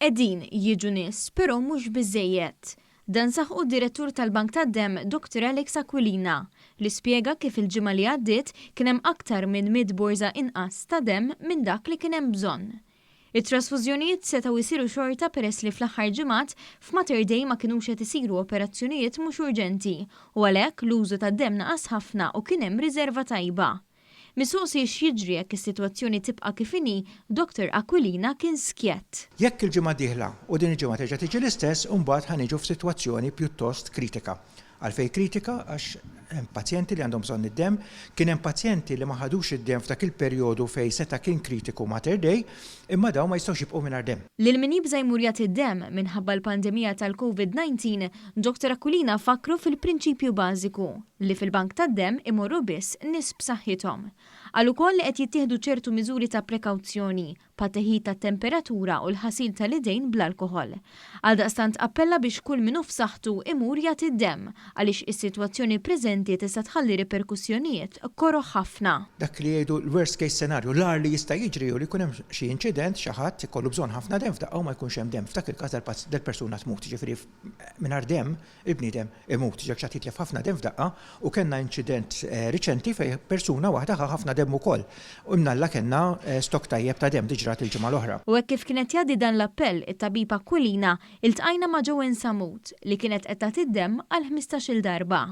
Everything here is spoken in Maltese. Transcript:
Qegħdin jiġu nies, però mhux biżżejjed. Dan saħqu d-Direttur tal-Bank tad-Demm Dr Alex Aquilina, li spjega kif il-ġimgħa li għaddiet kien hemm aktar minn 100 borża inqas ta' demm minn dak li kien hemm bżonn. It-trasfużjonijiet setgħu jsiru xorta peress li fl-aħħar ġimgħat f'Mater Dei ma kinux qed isiru operazzjonijiet mhux urġenti u għalhekk l-użu tad-demm naqas ħafna u kien hemm riserva tajba. Mistoqsi x'jiġri jekk is-sitwazzjoni tibqa' kif inhi, Dottor Aquilina kien skjett. Jekk il-ġimgħa d-dieħla u din il-ġimgħa terġa' tiġi l-istess, imbagħad ħa niġu f'sitwazzjoni pjuttost kritika. Għalfejn kritika? Għax hemm pazjenti li għandhom bżonn id-demm, kien hemm pazjenti li ma ħadux id-demm f'dak il-perjodu fejn seta' kien kritiku Mater Dei, imma dawn ma jistgħux jibqgħu mingħajr demm. Lil min jibża' jmur jagħti d-demm minħabba l-pandemija tal-Covid 19, Dottor Aquilina fakkru fil-prinċipju bażiku, li fil-bank tad-demm imorru biss nies b'saħħithom. Qal ukoll li qed jittieħdu ċertu miżuri ta' prekawzjoni, bħat-teħid tat-temperatura u l-ħasil tal-idejn bl-alkoħol. Għaldaqstant appella biex kull min hu f'saħħtu imur jagħti d-demm, għaliex is-sitwazzjoni preżenti tista' tħalli riperkussjonijiet koroh ħafna. Dak li jgħidu l-worst case scenario, l-agħar li jista' jiġri hu li jkun hemm xi inċident, xi ħadd ikollu bżonn ħafna demm f'daqqa u ma jkunx hemm demm. F'dak il-każ dal-persuna tmut, jiġifieri mingħajr demm il-bniedem imut, jekk xi ħadd jitlef ħafna demm f'daqqa u kellna inċident riċenti fejn persuna waħda ħa ħafna demm ukoll. U imnalla kellna stock tajjeb ta' demm, di ġrat il-ġimgħa l-oħra. U hekk kif kien qed jgħaddi dan l-appell it-tabib Aquilina, iltqajna ma' Joanne Sammut li kienet qed tagħti d-demm għal 15-il darba.